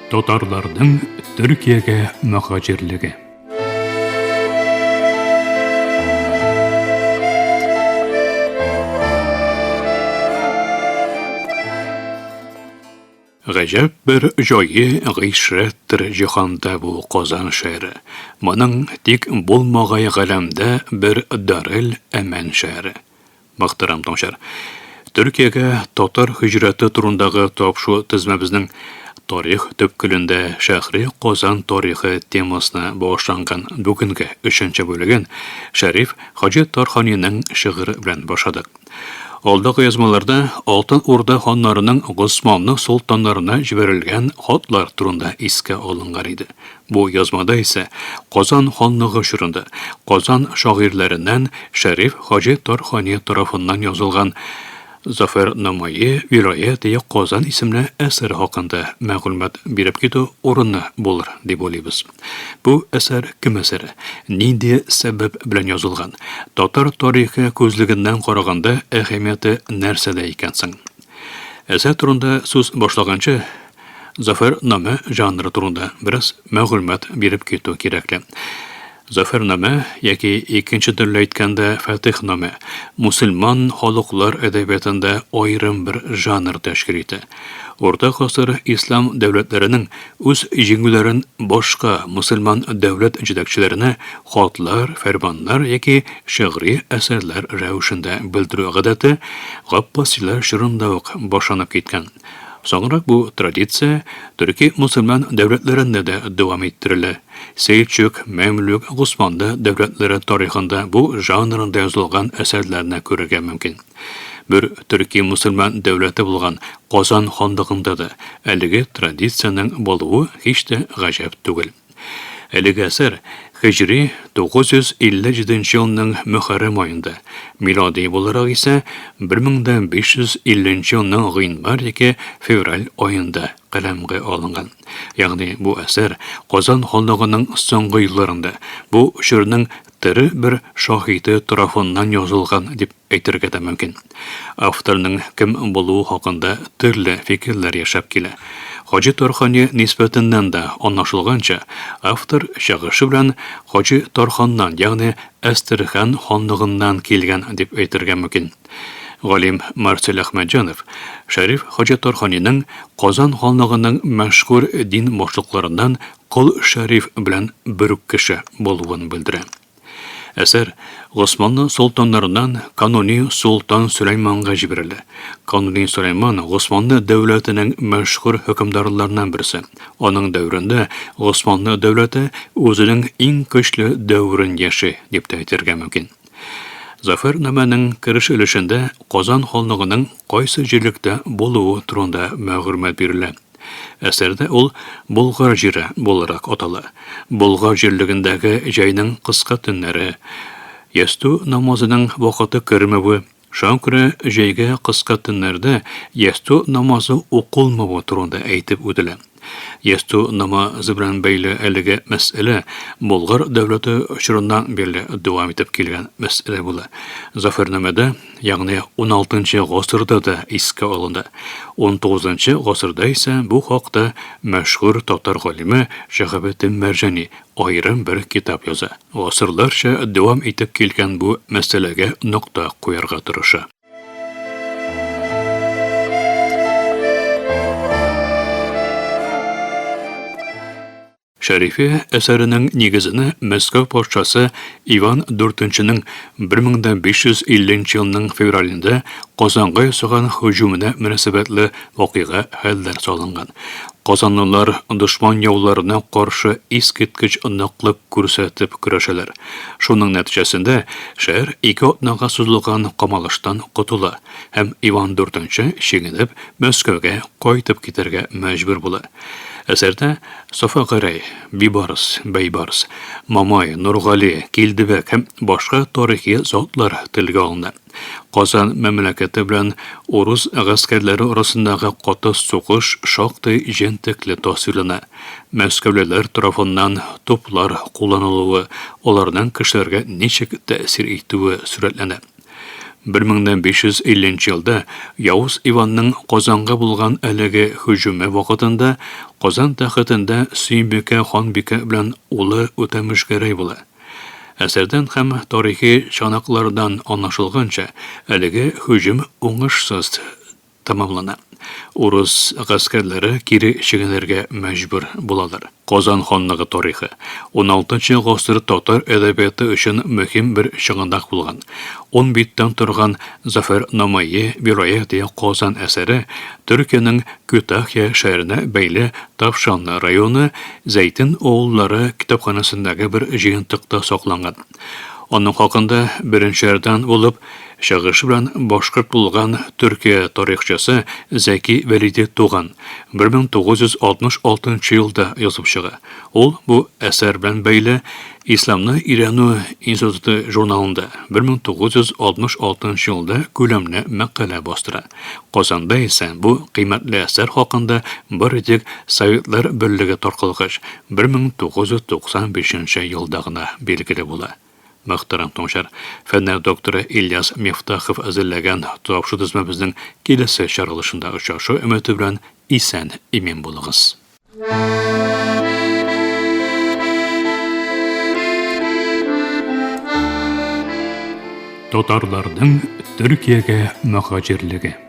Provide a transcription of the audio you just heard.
Татарларның Төркиягә мөһаҗирлеге. Гаҗәп бер җае гыйшрәттер җиһанда бу Казан шәһәре. Моның тик булмагай галәмдә бер дарел әман шәһәре. Мөхтәрәм тыңчар, Төркиягә татар һиҗрәте турындагы тапшу тезмәбезнең тарих төпкелендә Шәһри Казан тарихы темасына багышланган бүгенге өченче бүлеген Шәриф Хаҗи Тарханиның шигыре белән башладык. Алдагы язмаларда Алтын Урда ханнарының Госманлы солтаннарына җибәрелгән хатлар турында искә алынган иде. Бу язмада исә Казан ханлыгы чорында Казан шагыйрьләреннән Шәриф Хаҗи Тархани тарафыннан язылган Зафәрнамаи вилаятие Казан исемле әсәр хакында мәгълүмат биреп китү урынлы булыр дип уйлыйбыз. Бу әсәр кем әсәре? Нинди сәбәп белән язылган? Татар тарихы күзлегеннән караганда әһәмияте нәрсәдә икән соң? Әсәр турында сүз башлаганчы, Зафәрнамә жанры турында бераз мәгълүмат биреп китү кирәкле. Зафәрнамә, яки икенче төрле әйткәндә Фатихнамә, мусульман халыклар әдәбиятында аерым бер жанр тәшкил итә. Урта гасыр ислам дәүләтләренең үз җиңүләрен башка мусульман дәүләт җитәкчеләренә хатлар, фәрманнар яки шигъри әсәрләр рәвешендә белдерү гадәте Габбасиләр чорында ук башланып киткән. Соңрак бу традиция төрки мусульман дәүләтләрендә дә дәвам иттерелә. Сельчук, Мәмлүк, Госманлы дәүләтләре тарихында бу жанрында язылган әсәрләрне күрергә мөмкин. Бер төрки мусульман дәүләте булган Казан ханлыгында да әлеге традициянең булуы һич тә гаҗәп түгел. Әлеге әсәр һиҗри 957 елның мөхәррәм аенда, милади буларак исә 1550 елның гыйнвар яки февраль аенда каләмгә алынган. Ягъни бу әсәр Казан ханлыгының соңгы елларында, бу чорның тере бер шаһиты тарафыннан язылган дип әйтергә дә мөмкин. Авторның кем булуы хакында төрле фикерләр яшәп килә. Хаҗи Тархани нисбәтеннән дә аңлашылганча, автор чыгышы белән Хаҗи Тарханнан, ягъни Әстерхан ханлыгыннан килгән дип әйтергә мөмкин. Галим Марсель Әхмәтҗанов Шәриф Хаҗи Тарханиның Казан ханлыгының мәшһүр дин башлыкларыннан Кол Шәриф белән бер үк кеше булуын белдерә. Әсәр Госманлы солтаннарыннан Кануни солтан Сөләйманга җибәрелә. Кануни Сөләйман Госманлы дәүләтенең мәшһүр хөкемдарларыннан берсе. Аның дәверендә Госманлы дәүләте үзенең иң көчле дәверен яши, дип тә әйтергә мөмкин. Зафәрнамәнең кереш өлешендә Казан ханлыгының кайсы җирлектә булуы турында мәгълүмат бирелә. Әсәрдә ул Болгар җире буларак атала. Болгар җирлегендәге җәйнең кыска төннәре, ястү намазының вакыты кермәве, шуңа күрә җәйге кыска төннәрдә ястү намазы укылмавы турында әйтеп үтелә. Ястү намазы белән бәйле әлеге мәсьәлә Болгар дәүләте чорыннан бирле дәвам итеп килгән мәсьәлә була. Зафәрнамәдә ягъни уналтынчы гасырда да искә алынды. Унтугызынчы гасырда исә бу хакта мәшһүр татар галиме Шәһабетдин Мәрҗани аерым бер китап яза, гасырларча дәвам итеп килгән бу мәсьәләгә нокта куярга тырыша. Шәрифе әсәренең нигезенә Мәскәү патшасы Иван IV-нең 1550 елның февралендә Казанга ясаган һөҗүменә мөнәсәбәтле вакыйга-хәлләр салынган. Казанлылар дошман яуларына каршы искиткеч ныклык күрсәтеп көрәшәләр. Шуның нәтиҗәсендә шәһәр ике атнага сузылган камалыштан котыла һәм Иван IV чигенеп Мәскәүгә кайтып китәргә мәҗбүр була. Әсәрдә Сафа Гәрәй, Бибарс, Бәйбарс, Мамай, Нургали, Килдебәк һәм башка тарихи затлар телгә алына. Казан мәмләкәте белән урыс гаскәрләре арасындагы каты сугыш шактый җентекле тасвирлана. Мәскәүлеләр тарафыннан туплар кулланылуы, аларның кешеләргә ничек тәэсир итүе сурәтләнә. 1550 нче елда Явыз Иванның Казанга булган әлеге һөҗүме вакытында Казан тәхетендә Сөембикә ханбикә белән улы Үтәмеш Гәрәй була. Әсәрдән һәм тарихи чыганаклардан аңлашылганча, әлеге һөҗүм уңышсыз тәмамлана. Урыс гаскәрләре кире чигенергә мәҗбүр булалар. Казан ханлыгы тарихы, уналтынчы гасыр татар әдәбияты өчен мөһим бер чыганак булган. Ун биттән торган Зафәрнамәи вилаяти Казан әсәре Төркиянең Күтахья шәһәренә бәйле Тавшан районы Зәйтен авыллары китапханәсендәге бер җыентыкта сакланган. Аның хакында беренчеләрдән булып чыгышы белән башкорт булган Төркия тарихчысы Зәки Вәлиди Туган 1966 елда язып чыга. Ул бу әсәр белән бәйле Исламны өйрәнү институты журналында 1966 елда күләмле мәкалә бастыра. Казанда исә бу кыйммәтле әсәр хакында бары тик Советлар Берлеге таркалгач, 1995 елда гына билгеле була. Мөхтәрәм тыңлаучылар, фәннәр докторы Ильяс Мифтахов әзерләгән тапшыру төзмәбезнең киләсе чыгарылышында очрашу өмете белән исән-имин булыгыз. Татарларның Төркиягә мөһаҗирлеге.